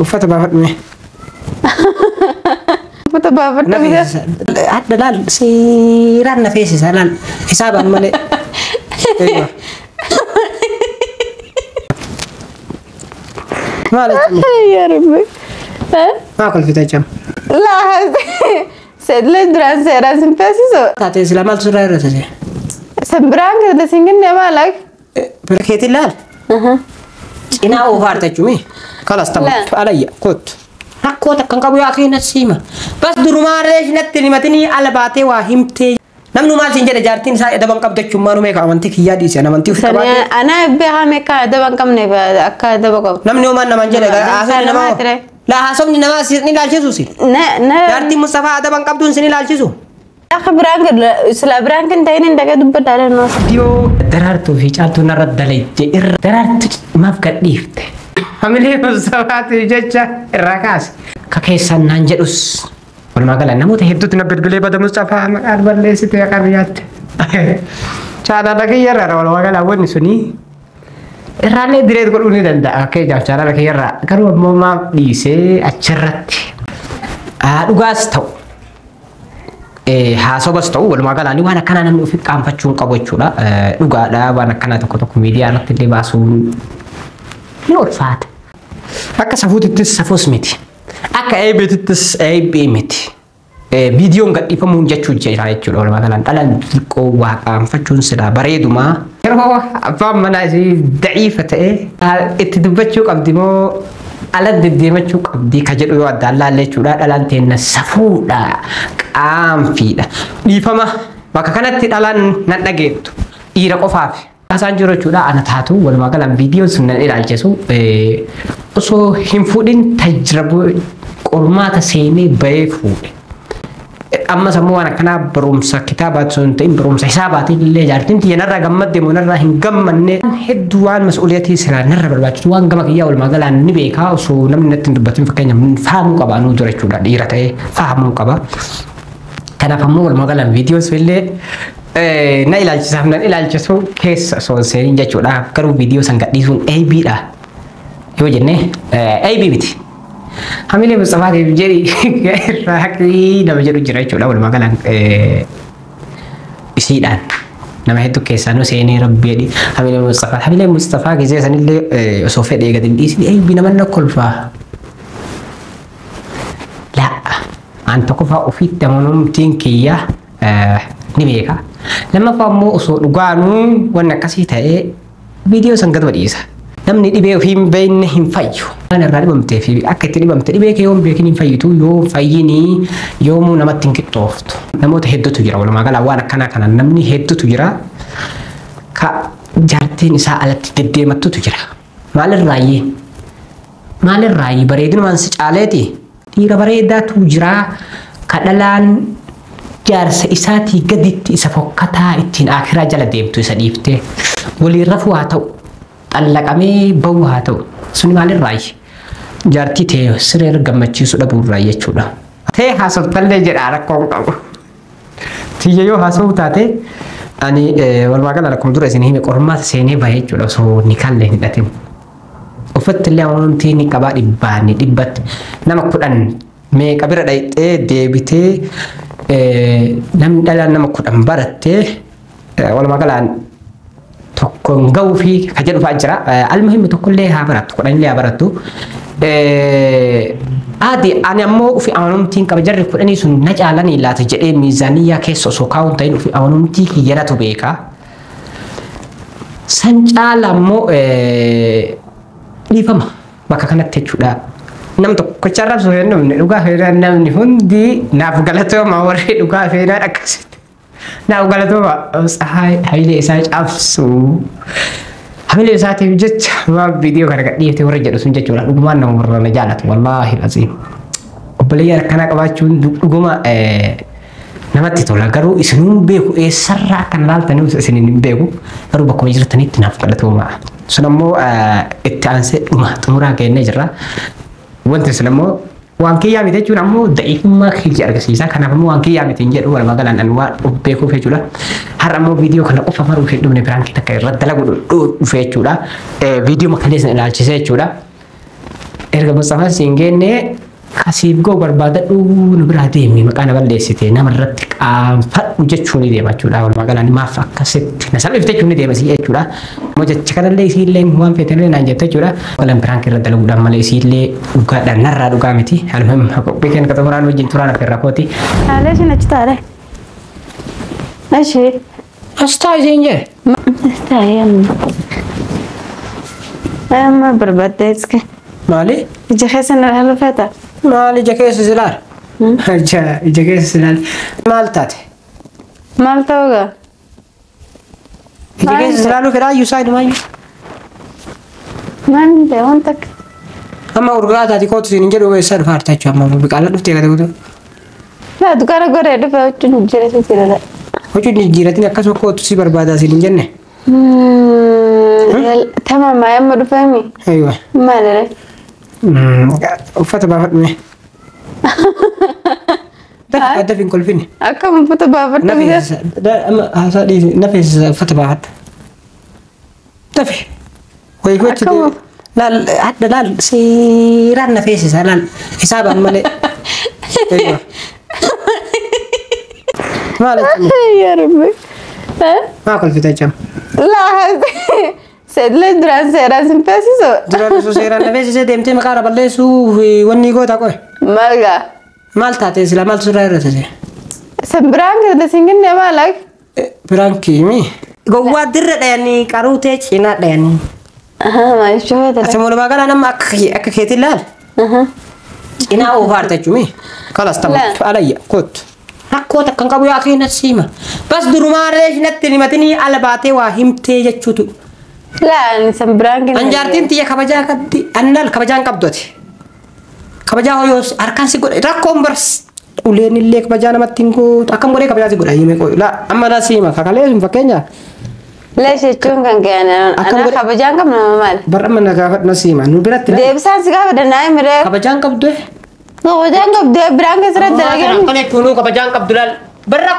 Uffata baafadhu mee. Uffata baafadhu. Na feesisa. Hadda laal seeraan na feesisa laal hisaabaan malee. Eeywa. Maal jechuun? Yaa Rabbi. Maa kolfita jechuun? Laa seedlee duraan seeraan sin feesisu. Taatee sila maaltu sirraa irra taate? San biraan kan sin kenne maal? Bira keetiin laal. Cinaa oofaarta jechuun kalas Laa. taphattu alayya kottu. Rakkoo takka hin qabu yaa keenya siima. Bas durumaa reesh natti himatini ala baatee waa himtee. Namni maal siin jedhe jaartiin isaa edaba hin qabdu jechuun maanuu meeqa amantii kiyyaa dhiise amantii ofii qabaatee. Ana beekaa meeqa adaba hin qabne akka adaba qabu. Namni homaan namaan jedhe Nama- haasofni nama namaa. ture. Laa haasofni namaa sin ilaalchisu si. Na na Jaartiin Mustafaa adaba hin qabduun sin ilaalchisu. Akka biraan sila biraan kan ta'in hin dhagaa dubbadhaa dha. Dhiyoo daraartuu fi caaltuu narra dalajje irra daraartu maaf gadhiifte. Hamilee Mustafaatiif jecha irraa kaase. Ka keessan naan jedhus. Walumaa gala namoota hedduutu na bilbilee bada Mustafaa maqaan balleessite akka biyyaatti. Chaanala kiyyarraa walumaa gala wanni suni irraallee direet godhuu ni danda'a fakkeenyaaf chaanala kiyyarraa garuu ammoo maaf dhiisee achirratti. Dhugaas ta'u haasobas ta'u walumaa galaan waan akkanaa namni ofi qaanfachuu hin qabu jechuudha. Dhugaadha waan akkanaa tokko tokko miidiyaa irratti illee baasuun ni ulfaata. Akka safuutittis safuus miti. Akka eebbitittis eebbii miti. Viidiyoon gadhiifamuun jechuu jira jechuudha walumaa galaan dhalaan xiqqoo waa qaanfachuun silaa bareedumaa. Yeroo abbaan manaa ishee daciifa ta'e itti dubbachuu qabdi moo ala deddeemachuu qabdi ka jedhu yoo addaan laalle jechuudha dhalaan teenna safuudha qaanfiidha. Dhiifama bakka kanatti dhalaan nan dhageettu dhiira qofaaf. Haasaan jiru jechuudha ana taatu walumaa galaan viidiyoon sun nan ilaalchisu osoo hin fuudhin tajrabu qormaata seenee bahee fuudhe. Ammas ammoo waan akkanaa barumsa kitaabaatti osoo hin ta'in barumsa hisaabaatiin illee jaartiin tiyya narraa gammadde moo narraa hin gammanne hedduu waan mas'uuliyatii silaa narra barbaachisu waan gama kiyyaa walumaa galaan ni beekaa osoo namni natti hin dubbatin fakkeenyaaf fahamuu qaba anuu dura jechuudha dhiira ta'ee fahamuu qaba. Kanaaf ammoo walumaa galaan viidiyoon sun illee na ilaalchisaaf nan ilaalchisu keessa osoo hin seenin jechuudha garuu viidiyoo san gadhiisuun eebiidha yoo jenne eebii miti. Hamilee Mustafaatiif jedhi irraa haqii nama jedhu jira jechuudha walumaa galaan isiidhaan nama hedduu keessaa nu seenee rabbi jedhi Hamilee Mustafaa Hamilee Mustafaa gisee sanillee osoo fedhee gadi hin dhiisin eebbi nama na kolfaa. Laa an tokkoffaa ofitti amanamtiin kiyya ni beeka. Lammaffaa immoo osoo dhugaanuu wanni akkasii ta'ee viidiyoo san gad dhiisa. Namni dhibee ofii hin beekne hin fayyu. Waan irraa dhibamtee fi akka itti dhibamte dhibee kee yoo hin beekin hin fayyitu yoo hin fayyinii yoomuu namatti hin qixxooftu. Namoota hedduutu jira walumaa galaa waan akkanaa kana namni hedduutu jira. Ka jaartiin isaa alatti deddeemattutu jira. Maalirraayyee? Maalirraayyee bareedinumaan si caaleeti? Dhiira bareedaatu jira. Ka dhalaan jaarsa isaatii gaditti isa fokkataa ittiin akiraa jala deemtu isa dhiiftee waliin rafuu haa ta'u xallaqamee bahu haa ta'u suni maalirraayi? Jaartii ta'e siree gammachiisu dhabuurraa jechuudha. Ta'e haasoftallee jedha rakkoo hin qabu. Tiyya yoo haasofuu taate ani walumaa gala akkuma dura isin hime qormaata seenee bahe jechuudha osoo nikaallee hin hidhatin. Uffatti illee amantii ni qabaa dhibbaani dhibbatti nama 10 meeqa bira dhayxee deebitee namni dhalaan nama 10 barattee walumaa galaan tokko hin gahuu fi ka jedhu fa'aa jira. Almuhimmi tokkollee haa barattu 10 illee haa barattu. Adi ani ammoo ofi amanamtiin qaba jarri 10 sun na caalanii laata jedhee miizaaniyyaa keessa osoo kaa'uun ta'in ofi amanamtii kiyyaratu beeka. San caala ammoo dhiifama bakka kanatti jechuudha. Nam tokkicha arrabsu hin dhumne dhugaa feenaan namni hundi naaf galatooma warri dhugaa feenaan akkasitti. Naaf galatooma hamilee isaa cabsu. Hamilee isaatiif jecha maal viidiyoo kana gadhiifte warra jedhu sun jechuudha. Dhugumaan nama warra na jaalatu wallaahi aziim. Obboleeyyan akkanaa qabaachuun dhuguma namatti tola garuu isinuun beeku eessarraa akka laaltanii isin hin beeku garuu bakkuma jirtanitti naaf galatooma. Sun ammoo itti aansee dhuma xumuraa kennee jirra. Wanti sun ammoo waan kiyyaa miti jechuun ammoo da'iifummaa kiyya agarsiisa. Kanaaf ammoo waan kiyyaa miti hin jedhu walumaa galaan ani waan of beekuuf jechuudha. Har'a ammoo viidiyoo kana qofa maruuf hin dhumne biraan takka irratti dalagu dhufe jechuudha. Viidiyoo makaleessa ilaalchisee jechuudha. Erga Mustafaan siin geenne kasiif goo barbaadadhu nu biraa deemi maqaa na balleessite namarratti qaanfadhu jechuun ni deema jechuudha. Walumaa galaan maaf akkasitti na salphifte jechuun ni deema si jechuudha. Ammoo jecha kanallee isiillee waan feetanillee naan jette jechuudha. Walan prank irra dalaguudhaan malee isiillee dhugaadhaan narraa dhugaa miti. Almuhim qophii keenya qaxamuraan wajjin turaan affeerraa kooti. Taalee isin achi taale. Ashi. As taa'e isiin jee. Taa'ee amma. Amma barbaadde iska. Maali? Ija keessa na ilaaluu feeta? Maal ija keessa si ilaala? Ija keessa si ilaala. Maal taate? Maal ta'uu gaa? Ija keessa si ilaaluu fedhaa iyyuu isaa inumaayyuu. Maal ta'e wanta akka. Amma urgaa taate kootu siin hin jedhu eessaa dhufa harta jechuudha. Amma biqaalaa dhuftee gata guutuu. Laa dukaana godhee dhufe huccuun jijjiirate jira. Huccuun jijjiiratin akkasuma kootu si barbaadaa siin hin jenne. Tamam amma dhufeemi. Aywa. Maal ree? Uffata baafadhu mee. Dafi dafi hin kolfini. Akkam uffata baafadhu Nafeessa amma haasaa dhiisi nafeessa uffata baafadhu. Dafi. Wayi gochi laal hadda laal seeraan nafeessisa laal hisaabaan malee. Aywa. Maal jechuun? Yaa Rabbi. Maa kolfita jechuun? Laa seedlee duraan seeraan sin feesisu. Duraan osoo seeraan na feesisee deemtee maqaa na balleessuu wanni goota qoe. Maal gaa? Maal taate sila maaltu sirraa irra? San biraan kana siin kennee maal akka? Biraankii mi? Gowwaa dirra dhayanii qaruutee cinaa dhayanii. Maal jechuu feete? Ati walumaa galaa nama akka keetiin laal. Cinaa oofaarta jechuun kalas taphattu alayya kottu. Rakkoo takka hin qabu yaa kee nasiima. Bas durumaa reesh natti himatanii ala baatee waa himtee jechuutu. Laa san biraan kennee. Anjaartiin tiyya kabajaa qabdi annaal kabajaan qabdu ati. Kabajaa hoyoo harkaan si godhe rakkoon bars uleen illee kabajaa namatti hin gootu akkam godhee kabajaa si godha himee qoy laa amma nasiima kakalee sun fakkeenya. Leesh jechuun kan ka'an anaa kabajaan qabnu maal? Bar amma na gaafadhu nasiima nu biratti. Deebisaan si gaafadha naa himiree. Kabajaan qabdu. Kabajaan qabdu biraan keessatti dalagan. Akkana jechuun kabajaan qabdu laal barra.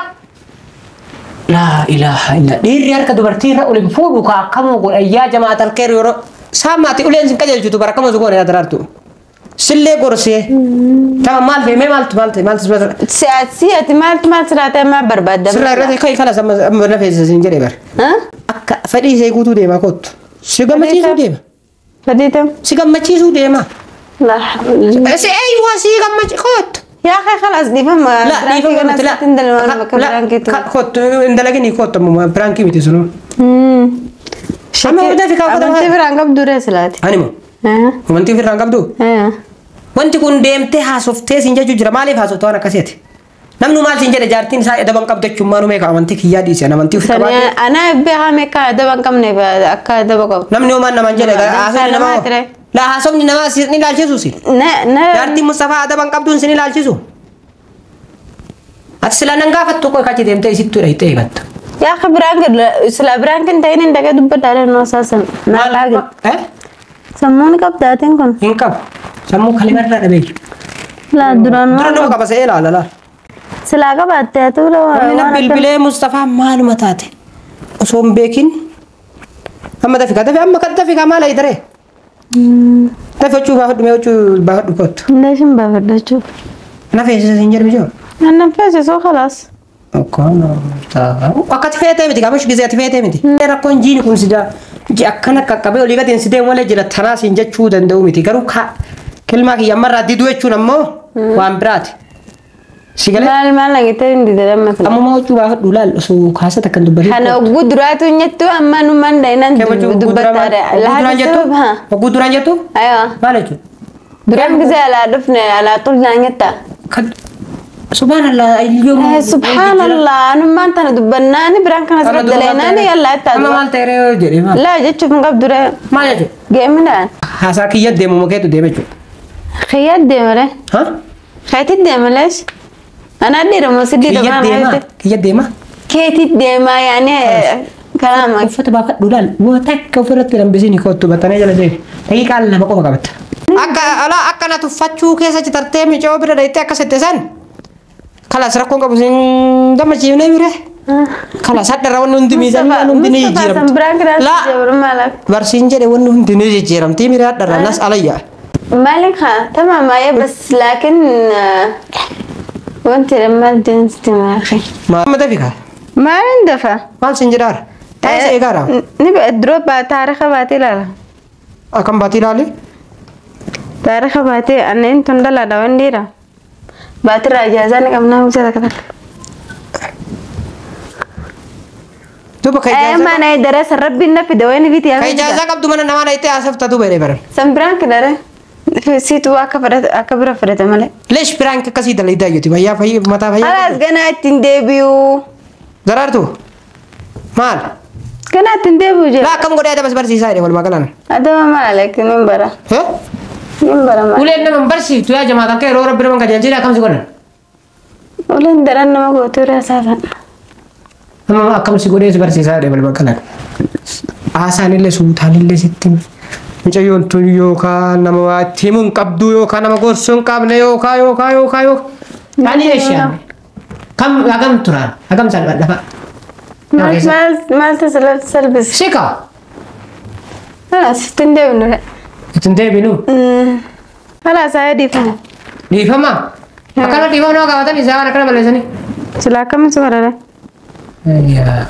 Laa ilaaha illa dhiirri harka dubartii irra ol hin fuudhu ka akkamuu godha yaa jamaa talkeeru yeroo saamaati uleen sin qajeelchitu bara akkamuu si goone yaa daraartu. Sillee gorsee. Tama maal feemee maaltu maaltu maaltu Si ati maaltu maal sirraa ta'e maal barbaadda? Sirraa irratti kai kalas amma na feesisa siin jedhee bara. Akka fedhii ishee guutuu deema kottu. Si gammachiisuu deema. Fedhii ta'u? Si gammachiisuu deema. Laa. Si eeyyuu si gammachiisuu kottu. يا أخي خلاص ديفهم لا ديفهم لا kottu hin dalagini kottu amma piraankii miti sunu. Amma hunda fi kaafata. Amantii biraan qabdu ree silaati. Animo. Amantii biraan qabdu? Wanti kun deemtee haasoftee siin jechuu jira maaliif haasofte waan akkasiiti? Namni maal siin jedhe jaartiin isaa adaban qabdu jechuun maanuu meeqa amantii kiyyaa dhiise amantii ofi qabaate. Ana beekaa meeqa adaba hin qabne akka adaba qabu. Namni homaan namaan jedhe haasofni namaa. Laa haasofni namaa sin ilaalchisu si. Jaartiin Mustafaa adaba hin qabduun sin ilaalchisu. Ati sila nan gaafattu qoy kachi deemtee isittuu dhayxee himattu. Yaa akhi biraan sila biraan kan ta'in hin dhagee dubbadhaa noo saasan. Maal Sammuun qabdaatiin kun. Hin qabu. Sammuu kalimarraa dhabee. Laa duraan Dura nama qaba se'ee laala laala. Silaa qabaattee haa ta'u Namni bilbilee Mustafaa maaluma taate osoo hin beekin amma dafi ka dafi amma kan dafi ka maal ayi daree. Dafi huccuu baafadhu mee huccuu baafadhu kottu. Leeshin baafadhu jechuudha. Na feesisa siin jedhu mijoo. Annan feesisuu khalaas. Akkati feetee miti qaamish gizee ati feetee miti. Rakkoon jiini kun sida akkana qaqqabee olii gadi si deemu malee jira tanaa siin jechuu danda'u miti garuu kilmaa kiyya ammarraa diduu jechuun ammoo waan biraati. Si galee? Maal maal nagitee hin didee amma kana. Ammumaa huccuu baafadhu laal osoo kaasa takkan dubbatin. Kana ogguu duraatu nyattu amma numaan dhahinaan dubbattaadha. Duraan jettu? Ogguu duraan jettu? Aywa. Maal jechuudha? Duraan gizee alaa dhufne alaa xul naan nyetta. Subhanallah iyyuu. Subhanallah numaan tana dubbannaani biraan kana sirra daleenaani yallaa itti Amma maal ta'e ree jedhee maal? Laa jechuuf hin qabdu ree. Maal jechuudha? Geeminaan. Haasaa kiyya deemu makeetu deeme jechuudha. Kiyya deema ree. Ha? Keetti deema lees. Anaa dhiira si dhiira Kiyya deema. Kiyya deema. Keetti deema yaani kalaama. Uffata baafadhu laal waa takka ofirratti hambisiin kottu battanee jala seeni. Daqiiqaa 2 qofa qabatta. Akka alaa akka na tuffachuu keessa citartee micoo bira dhayitee akka sette san. Kalas rakkoon qabu siin gammachiifnee bire. Kalas hadharra wanni hundi miidhamni waan hundi ni jijjiiramti. Laa barsiin jedhe wanni hundi ni jijjiiramti mire hadharra nas alayya. مالك ها تمام يا بس لكن وانت لما تنسي يا اخي. Maal dafi kaa? ما ندفع. Maal siin jedhaara? Taa'ee eegaara. نبقى دروب تاريخ باتي لا. Akkam baatii ilaali? تاريخ باتي انا انتم دلا دوان ديرا باتي راجازان قمنا وزي كذا. Duuba ka ايه ijaazaa ما انا درس ربي النفي دوين بيتي. Ka ijaazaa qabdu mana namaa dhayitee haasofta duuba jedhee baran. سمبران كده سيتو اكبر فرد مالي. Leesh piraank akkasii dalagaa jirti fayyaa fayyaa mataa fayyaa. خلاص قناة تندبيو. Daraartu maal? قناة تندبيو جل. Laa akkam godhee adabas barsiisaa jedhe walumaa galaan. هذا ما مالك من برا. من برا ما. Uleen nama hin barsiiftu yaa jamaa takka yeroo rabbi nama hin qajeelchine akkam si godhan? ولن درن ما قلت اساسا. Nama akkam si godhee si barsiisaa jedhe walumaa galaan. Haasaanillee suutaanillee sitti hime. Mucayyoon tun yookaan nama waa itti himuu hin qabdu yookaan nama gorsuu hin qabne yookaan yookaan yookaan yookaan. Ani eeshaan kam hagam turaan hagam salphadha fa'a. مال مال مال تسلب سلبس. Sika خلاص تندبيو. Ittiin deebinu. خلاص عادي فهم. Dhiifama. Akkana dhiifama nama gaafatan isaa waan akkana balleessanii. سلا كم سورة؟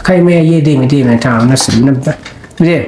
Kai mee ayyee deemi deemi taa'am nas nabba. Deemi.